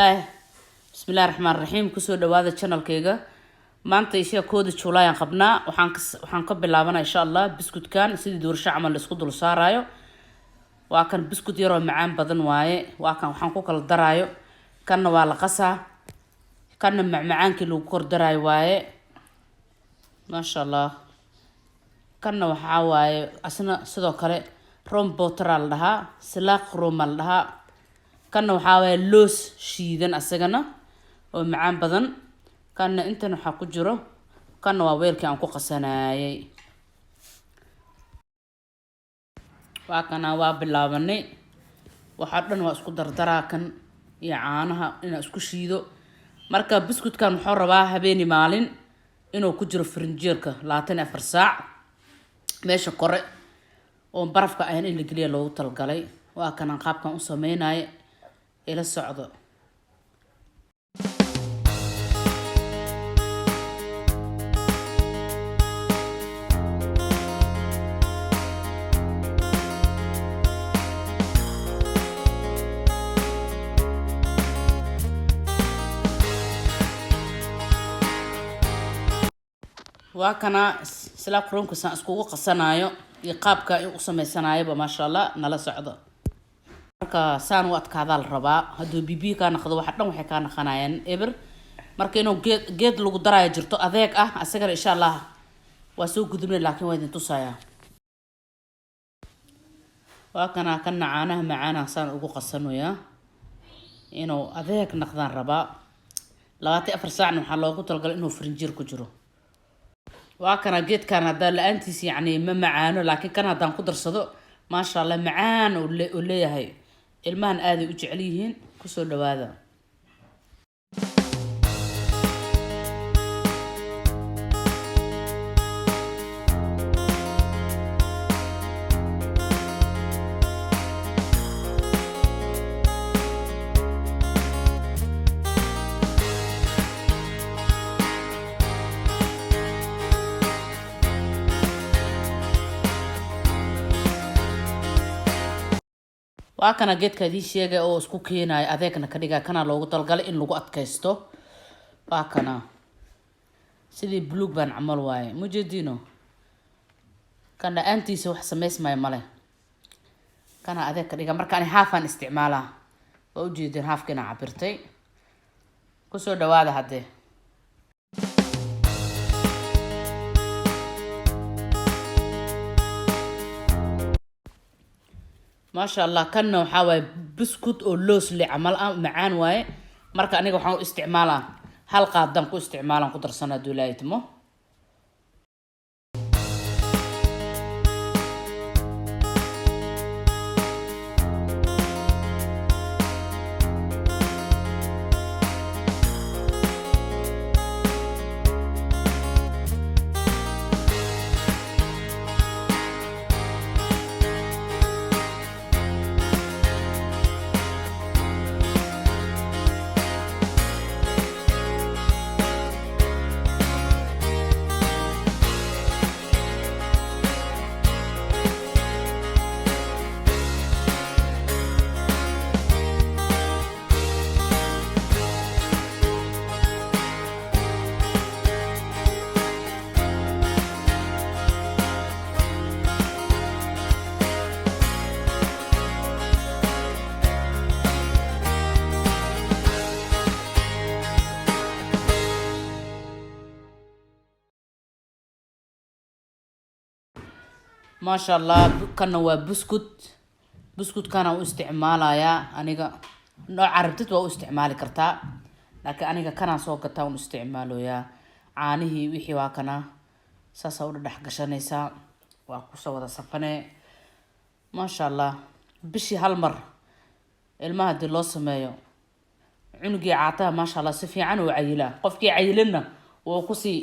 Bismillaah, bismillahi raxmaan raxiim. Kusoo dhawaada channelkayga. Maanta isha 1da Juulaay aan qabnaa. Waxaan ka bilaabanaa, insha Allah, biskutkan sidii doorsho camal la isku dul saaraayo. Waa kan biskut yaroo macaan badan waaye. Waa kan waxaan ku kala daraayo. Kanna waa la qasaa, kanna macmacaankii lagu kor daraayo waaye, maasha Allah. Kanna waxaa waaye asna sidoo kale rom butter-aa la dhahaa, silaaq roma la dhahaa. Kanna waxaa waaye loos shiidan asagana oo macaan badan. Kanna intan waxaa ku jiro, kanna waa weelkii aan ku qasanaayay. Waa kana, waa bilaabanay. Waxaa dhan waa isku dardaraa, kan iyo caanaha inaa isku shiido. Marka biskutkan wuxuu rabaa habeeni maalin inuu ku jiro frinjeerka, 24 saac, meesha kore oon barafka ahayn in la geliya loogu talgalay. Waa kanaan qaabkan u sameynaya, ila socdo. Waa kana silaa kuroonka saan iskugu qasanaayo iyo qaabka u sameysanaayaba, maasha Allah, nala socdo. Marka saan u adkaadaa la rabaa. Hadduu bibiyi kaa naqdo, waxa dhan waxay kaa naqanayaan eber. Marka inuu geed lagu daraayo jirto adeeg ah asagana, insha Allah, waa soo gudubnay, laakiin waa idin tusayaa. Waa kana, kana caanaha macaanaha saan ugu qasanayaa, inuu adeeg naqdaan rabaa. 24 saacna waxaa loogu talagalay inuu frinjeer ku jiro. Waa kana geedkan, haddaa la-aantiis yacni ma macaano, laakiin kan haddaan ku darsado, maasha Allah, macaan uu leeyahay. Ilmahan aaday u jecel yihiin. Kusoo dhawaada. Waa kana geedka idiin sheegay oo isku keenayo, adeegna ka dhiga. Kana loogu talgalay in lagu adkaysto. Waa kana, sidii Blue Band camal waaye, mujeedino. Kan la-aantiisa wax samaysmayo male. Kana adeeg ka dhiga. Marka ani haafaan isticmaalaa, waa ujeedin haafka inaa cabirtay. Kusoo dhawaada haddee. Maasha Allah, kanna waxaa waaye buskut oo loos le camal ah, macaan waaye. Marka aniga waxaan u isticmaalaa hal qaadaan ku isticmaalaan, ku darsana hadduu Ilaahay timo. Maasha Allah, kanna waa buskut. Buskutkana u isticmaalayaa aniga. Nooca rabtid waa u isticmaali kartaa, laakiin aniga kanaan soo gataa un isticmaaloyaa. Caanihii wixii waa kana, saasaa u dhadhex gashanaysaa, waa kusoo wada safanee, maasha Allah. Bishii hal mar ilmaha hadii loo sameeyo, cunugii caataha, maasha Allah, si fiican uu cayilaa. Qofkii cayilinna wuu kusii.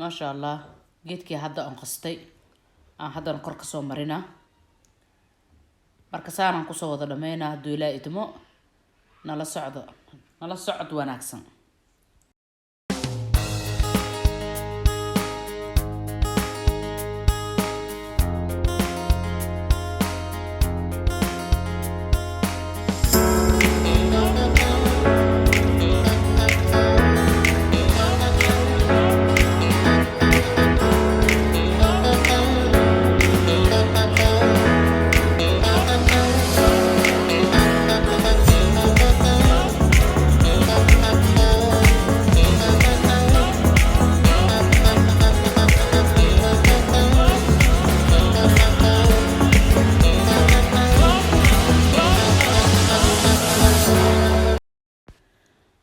Maasha Allah, geedkii hadda on qastay aan haddana kor kasoo marinaa. Marka saanaan kusoo wada dhameynaa hadduu Ilaa idmo. Nala socdo, nala socod wanaagsan.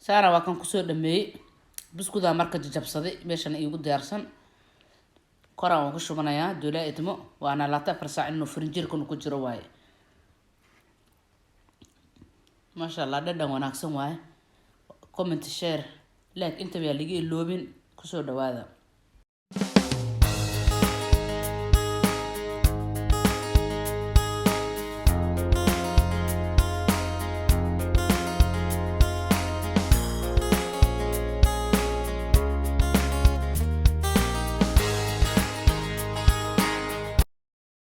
Saana waa kan kusoo dhameeyey buskudaa. Marka jajabsaday meeshana iigu diyaarsan, koraan waan ku shubanayaa duulaa idmo. Waana 24 saac inuu firinjiirkanu ku jiro waaye. Maasha Allah, dhadhan wanaagsan waaye. Comment, share, like intaba yaa laga iloobin. Kusoo dhawaada.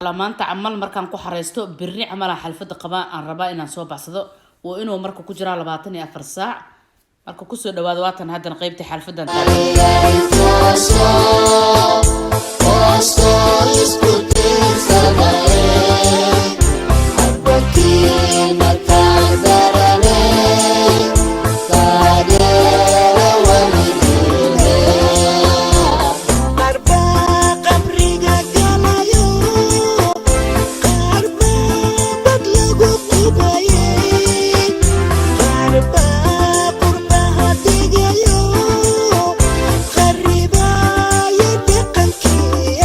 Maanta camal markaan ku xareysto, berri camalaan xalfada qabaa, aan rabaa inaan soo baxsado. Waa inuu marka ku jiraa 24 saac. Marka kusoo dhawaado. Waatan haddana qeybtii xalfadan. Qaarbaa qabriga galayo, qaarbaa bad lagu qubaye, qaarbaa qurbaha degayo, kharibaayo dhaqankii.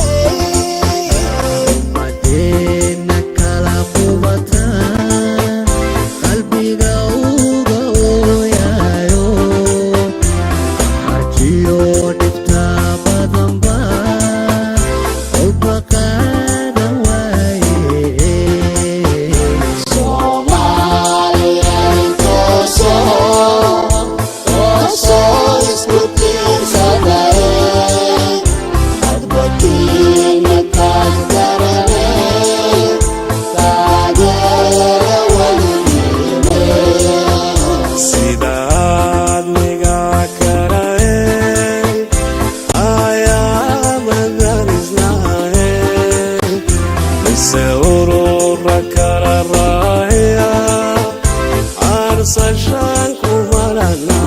Ummadeena kala qubataa, qalbiga uga ooyayo, xajiyo dhibtaa badanba kolba qaadan waaye. Soomaaliya toosoo, toosoo, isku tiirsadaye, hadbakiina taagdarane, taageera weligiine. Sidaad miga karae ayaa madarisnahe, mise urura kala raaya, aarsashaan kumarana.